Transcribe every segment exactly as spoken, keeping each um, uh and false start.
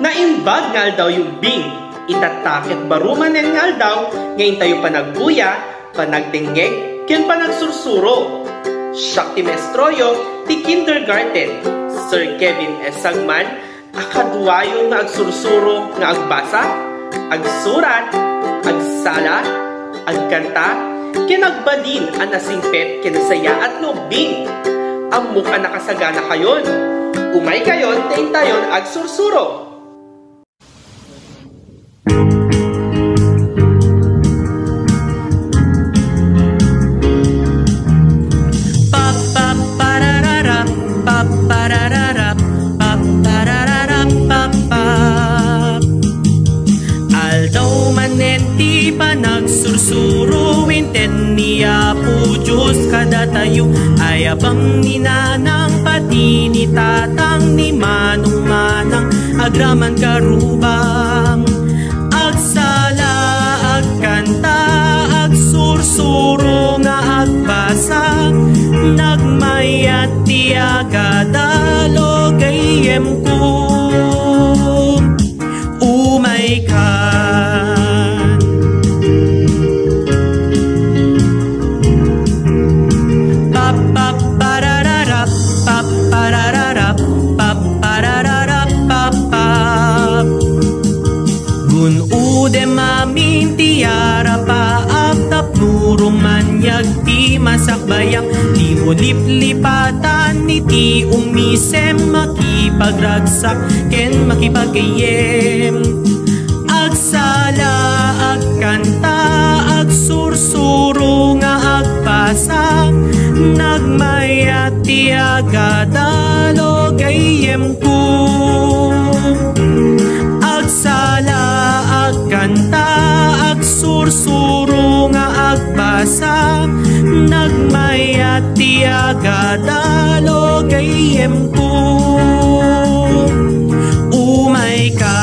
Naimbag nga aldawyo, Bing. Itatta ket baro manen nga aldaw nga intayo panagbuya, panagdengngeg, ken panagsursuro. Siak ti maestroyo ti kindergarten, Sir Kevin S. Sagman, a kaduayo nga agsursuro nga agbasa, agsurat, agsala, agkanta, ken agbalin a nasingpet ken nasayaat nga ubbing. Ammok a nakasaganakayon. Umaykayon ta intayon agsursuro. Pappaparararap, papparararap, papparararap, pappap. Aldaw manen ti panagsursuro, inted ni Apo Dios kadatayo, ayabang ni nanang, pati ni tatang, ni manong manang, agraman karubang. Agsala, agkanta, agsursuro nga agbasa, nagmayat ti agadalo gayyemko. Umaykan. Pappaparararap, papparararap, papparararap, pappap. Gun-odem amin ti arapaak tapno rumaniag ti masakbayam, dimo liplipatan iti umisem, makipagragsak ken makipagayyem. Agsala, agkanta, agsursuro nga agbasa, nagmayat ti agadalo gayyemko. Agsala, agkanta, agsursuro nga agbasa, nagmayat ti agadalo gayyemko. Umayka.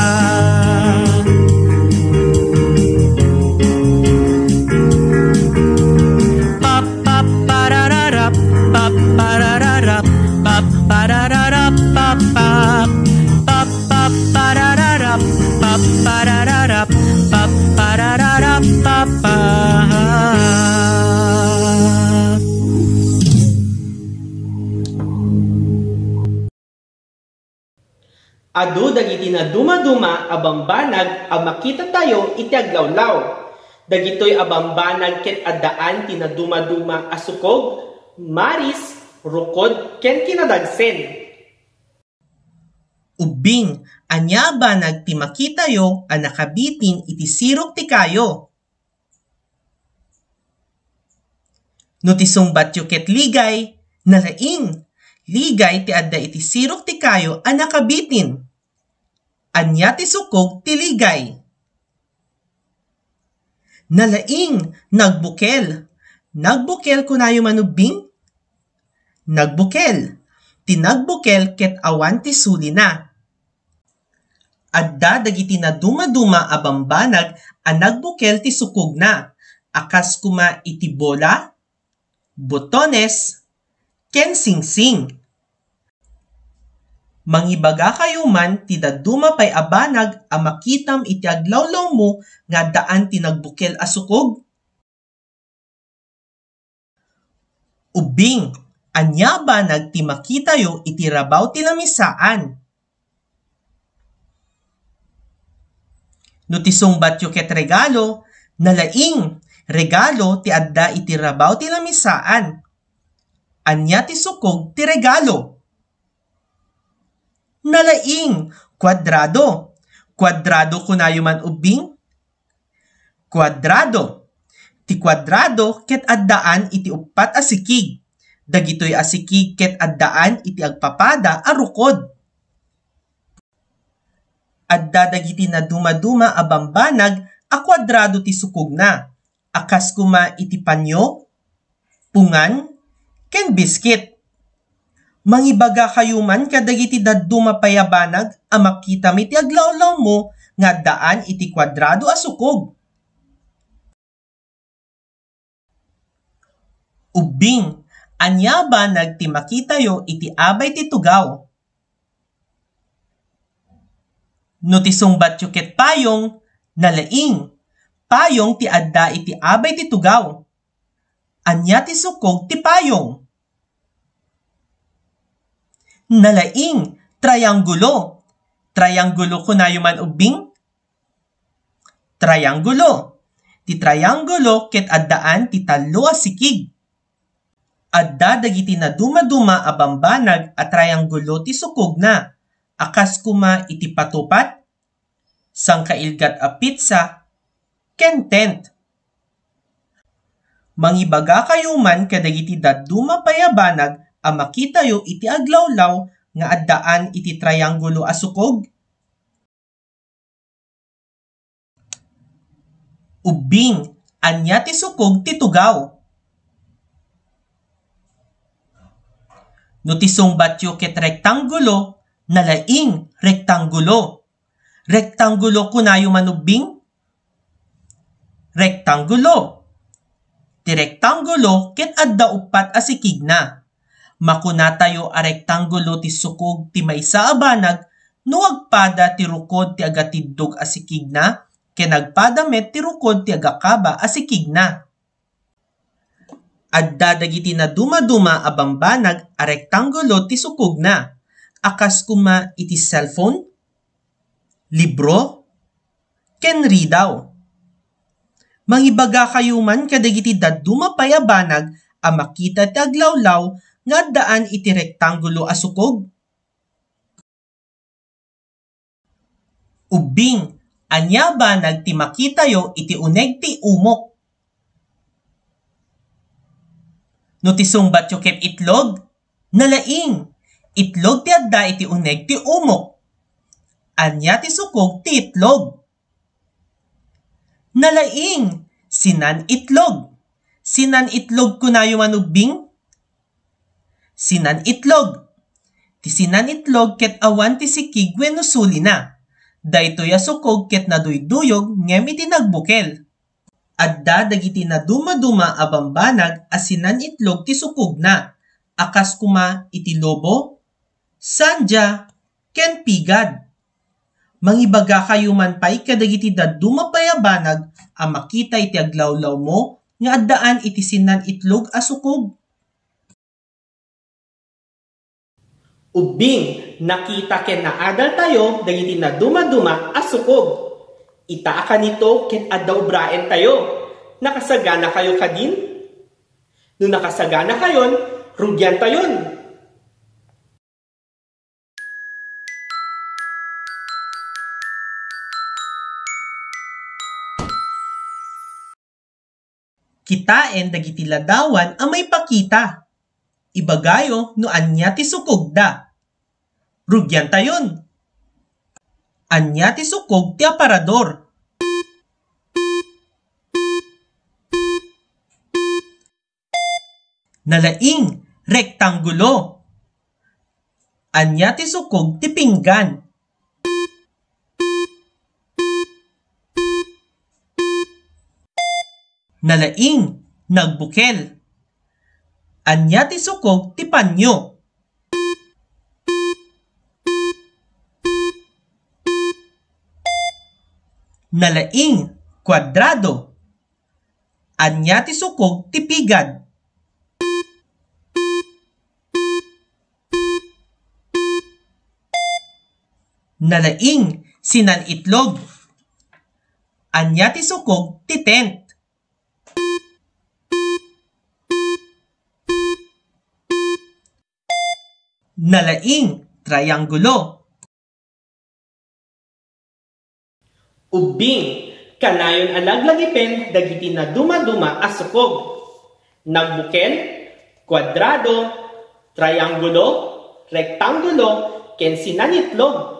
Pappaparararap, papparararap, papparararap, pappap. Pappaparararap, papparararap, papparararap, pappap. Adu dagiti nadumaduma a bambanag a makitatayo iti aglawlaw. Dagitoy a bambanag ket addaan ti nadumaduma a sukog, maris, rukod, ken kinadagsen. Ubbing, ania a banag ti makitayo a nakabitin iti sirok ti kayo? No ti sungbatyo ket ligay, nalaing. Ligay ti adda iti sirok ti kayo a nakabitin. Ania ti sukog ti ligay? Nalaing, nagbukel. Nagbukel kunayo man, Ubbing? Nagbukel. Ti nagbukel ket awan ti sulina. Adda dagiti nadumaduma a bambanag a nagbukel ti sukogna, a kas koma iti bola, botones, ken singsing. Mangibagakayo man ti dadduma pay a banag a makitam iti aglawlawmo nga addaan ti nagbukel a sukog? Ubbing, ania a banag ti makitayo iti rabaw ti lamisaan? No ti sungbatyo ket regalo, nalaing, regalo ti adda iti rabaw ti lamisaan. Ania ti sukog ti regalo? Nalaing, kuadrado. Kuadrado kunayo man, Ubbing? Kuadrado. Ti kuadrado ket addaan iti uppat a sikig. Dagitoy a sikig ket addaan iti agpapada a rukod. Adda dagiti nadumaduma a bambanag a kuadrado ti sukogna, a kas koma iti panio, pungan, ken biskit. Mangibagakayo man kadagiti dadduma pay a banag a makitam iti aglawlawmo nga addaan iti kuadrado a sukog. Ubbing, ania a banag ti makitayo iti abay ti tugaw? No ti sungbatyo ket payong, nalaing. Payong ti adda iti abay ti tugaw. Ania ti sukog ti payong? Nalaing, triangulo. Triangulo kunayo man ubbing? Triangulo. Ti triangulo ket addaan ti tallo a sikig. Adda dagiti nadumaduma a bambanag a triangulo ti sukogna, a kas koma iti patupat, sangkailgat a pitsa, ken tent. Mangibagakayo man kadagiti dadduma pay a banag a makitayo iti aglawlaw nga addaan iti triangulo a sukog? Ubbing, ania ti sukog ti tugaw? No ti sungbatyo ket rektangulo, nalaing, rektangulo. Rektangulo kunayo man ubbing? Rektangulo. Ti rektangulo ket adda uppat a sikigna. Makunatayo a rektangulo ti sukog ti maysa a banag no agpada ti rukod ti agatiddog a sikigna ken agpada met ti rukod ti agakaba a sikigna. Adda dagiti nadumaduma a bambanag a rektangulo ti sukogna, a kas koma iti cellphone, libro, ken ridaw. Mangibagakayo man kadagiti dadduma pay a banag a makita ti aglawlaw nga addaan iti rektangulo a sukog? Ubbing, ania a banag ti makitayo iti uneg ti umok? No ti sungbatyo ket itlog, nalaing. Itlog ti adda iti uneg ti umok. Ania ti sukog ti itlog? Nalaing, sinan-itlog. Sinan-itlog kunayo man ubbing? Sinan-itlog. Ti sinan-itlog ket awan ti sikig wenno sulina. Daytoy a sukog ket naduyduyog ngem iti nagbukel. Adda dagiti nadumaduma a bambanag a sinan-itlog ti sukogna, a kas koma iti lobo, sandia, ken pigad. Mangibagakayo man pay kadagiti dadduma pay a banag a makita iti aglawlawmo nga addaan iti sinan-itlog a sukog? Ubbing, nakita ken naadaltayo dagiti nadumaduma a sukog. Ita a kanito ket adda ubraentayo. Nakasaganakayo kadin? No nakasaganakayon, rugiantayon. Kitaen dagiti ladawan a maipakita. Ibagayo no ania ti sukogda. Rugiantayon. Ania ti sukog ti aparador? Nalaing, rektanggulo. Ania ti sukog ti pinggan? Nalaing, nagbukel. Ania ti sukog ti panyo? Nalaing, kuadrado. Ania ti sukog ti pigad? Nalaing, sinan-itlog. Ania ti sukog ti tent? Nalaing, triangulo. Ubbing, kanayon a laglagipen dagiti nadumaduma a sukog. Nagbukel, Kuadrado, triangulo, rektanggulo, ken sinangitlog.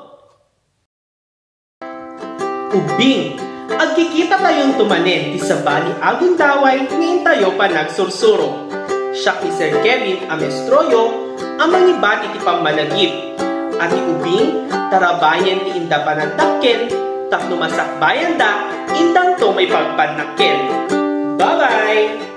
Ubing, agkikitatayon manen ti sabali a gundaway nga intayo panagsursuro. Siak ni Sir Kevin a maestroyo a mangibati ti pammalagip. A ti ubing, tarabayen ti inda panagdakkel, tapno masakbayanda, indanto maipagpannakkel. Bye-bye!